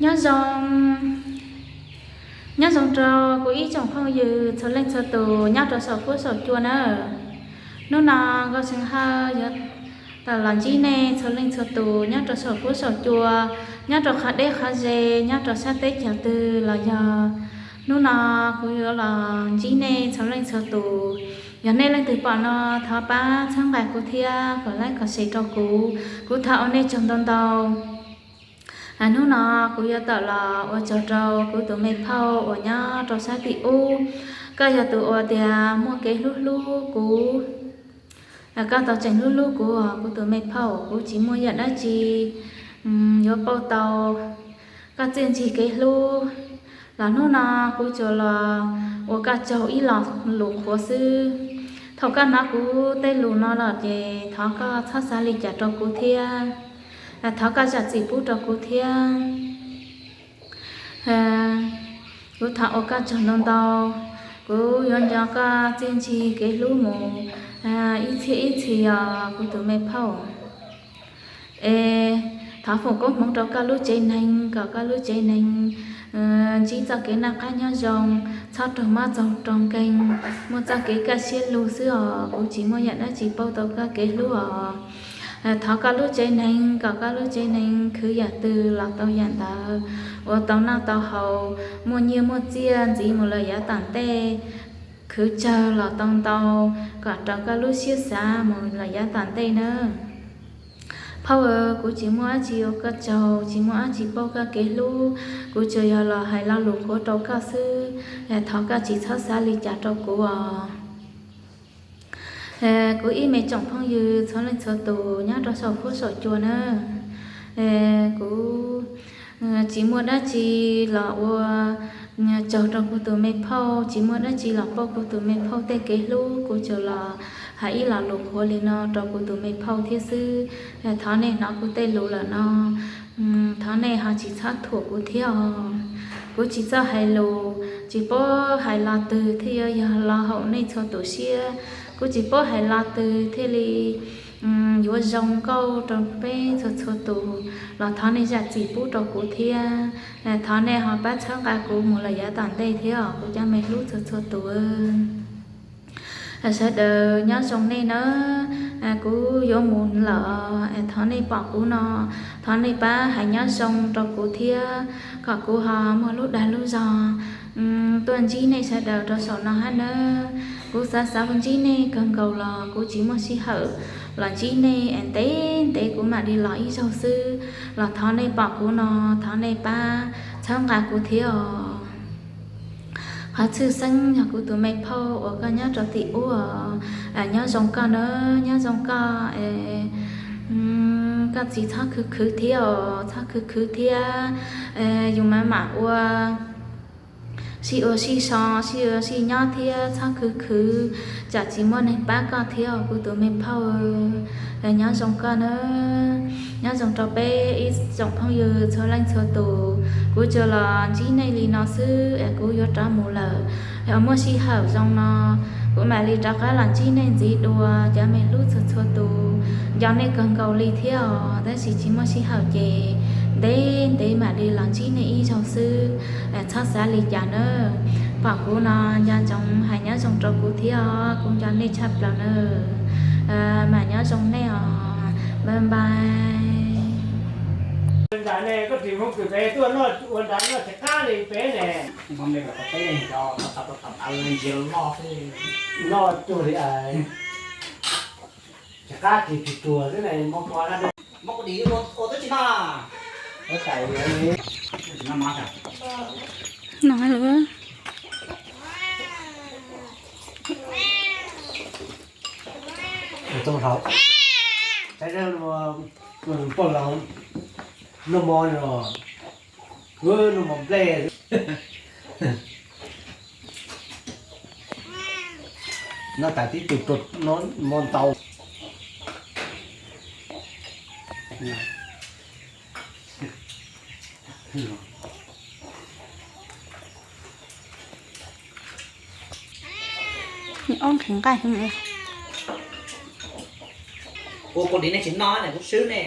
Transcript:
Nyob zoo, nyob zoo rau kuv ib tsoom phooj ywg txhua leej txhua tus nyob rau saum huab saum cua nawb. Hnub no Nkauj Xeev Hawj yuav tawm los ntsib nej txhua leej txhua tus nyob rau saum huab saum cua, nyob rau qhov deb qhov ze, nyob rau sab teb chaws twg los yog. Hnub no kuv yuav los ntsib nej txhua leej txhua tus. Yog nej leej twg pom no, thov pab txhawb nqa kuv thiab kom like kom share rau kuv. Kuv thov ua nej tsaug ntau ntau. Hnub no kuv yuav tawm los ua tsaug rau kuv tus me phauj uas nyob rau sab tim ub. Koj yog tus uas tias muaj kev hlub hlub kuv, koj tau tseem hlub hlub kuv os kuv tus me phauj. Kuv tsis muaj yam dab tsi yuav pauj tau koj txiaj ntsig kev hlub, los hnub no kuv tsuas los ua koj tsaug ib lo lus qhuav xwb. Thaum koj hnov kuv tej lus no los ces thov koj txhob xav li cas rau kuv thiab, thov koj zam txim pub rau kuv thiab. Kuv thov ua koj tsaug ntau ntau. Kuv yuav nco koj txiaj ntsig kev hlub mus ib txhiab ib txhis os kuv tus me phauj. Es thov foom koob hmoov rau koj lub tsev neeg kom koj lub tsev neeg ntsib txoj kev noj qab nyob zoo, txhob raug mob txog raug nkeeg, muaj txoj kev kaj siab lug xwb os. Kuv tsis muaj yam dab tsi pauj tau koj kev hlub os. Thov koj lub tsev neeg kom koj lub tsev neeg khwv yam twg los tau yam ntawd, ua tau noj tau haus, muaj nyiaj muaj txiaj ntxiv mus lawm yav tom ntej, khwv tsawg los tau ntau, kom raws koj lub siab xav mus lawm yav tom ntej nawb. Phauj, kuv tsis muaj dab tsi ua koj tsaug, tsis muaj dab tsi pauj koj kev hlub, kuv tsuas yog los hais lo lus qhuav rau koj xwb, thov koj tsis txhob xav li cas rau kuv os. Kuv ib me tsoom phooj ywg txhua leej txhua tus nyob rau saum huab saum cua na, kuv tsis muaj dab tsi los ua tsaug rau kuv tus me phauj, tsis muaj dab tsi los pauj kuv tus me phauj tej kev hlub, kuv tsuas los hais ib lo lus qhuav li no rau kuv tus me phauj thiab xwb. Thov nej hnov kuv tej lus lawm no, thov nej ho tsis txhob thuam kuv thiab os. Kuv tsis txawj hais lus, tsis paub hais lo twg thiaj yuav yog lo haum nej txhua tus siab. Kuv tsis paub hais lo twg thiaj li yuav zoo nkauj rau peb txhua txhua tus, los thov nej zam txim pub rau kuv thiab. Thov nej ho pab txhawb nqa kuv mus lawm yav tom ntej thiab os kuv cov me hlub txhua txhua tus. Sawv daws nyob zoo nej na, kuv yuav mus lawm, thov nej pom kuv no, thov nej pab hais nyob zoo rau kuv thiab, kom kuv ho muaj lub dag lub zog tuaj ntsib nej sawv daws rau saum no hab nawb. Kuv xav xav ntsib nej kawg nkaus los kuv tsis muaj sij hawm los ntsib nej, ntev ntev kuv mam li los ib zaug xwb. Los thov nej pom kuv no, thov nej pab txhawb nqa kuv thiab os. Qhov tshwj xeeb yog kuv tus me phauj uas koj nyob rau tim ub os, nyob zoo koj na, nyob zoo koj, koj tsis txhob khwv khwv thiab os, txhob khwv khwv thiab, yus mam mam ua sij ua sij so, sij ua sij nyob thiab txhob khwv khwv, tsam tsis muaj neeg pab koj thiab os kuv tus me phauj. Nyob zoo koj na, nyob zoo rau peb ib tsoom phooj ywg txhua leej txhua tus. Kuv tsuas los ntsib nej li no xwb es kuv yuav rov mus lawm. Yog muaj sij hawm zoo no kuv mam li rov qab los ntsib nej ntxiv dua cov me hlub txhua txhua tus. Nco nej kawg nkaus li thiab os, tab sis tsis muaj sij hawm ces ntev ntev mam li los ntsib nej ib zaug xwb. Txhob xav li cas na. Pom kuv no nco ntsoov hais nyob zoo rau kuv thiab os, kuv nco nej tshaj plaws na. Mam nyob zoo nej os, bye bye. Nram ne koj tsis muab kws pem tuaj noj ua nrad noj tsis qab li peb ne. Noj cuag li, tsis qab kis tsis tuag xwb ne, mob kua dab. Mob kua dis ua twb tsis noj. No lawm. Tau hlau, poj laus noj mov no, noj mov nplej. No tas tib tug no mov ntau. Ob nqhis nqaij. Ua kua dis nej tsis noj ne kuv swb ne.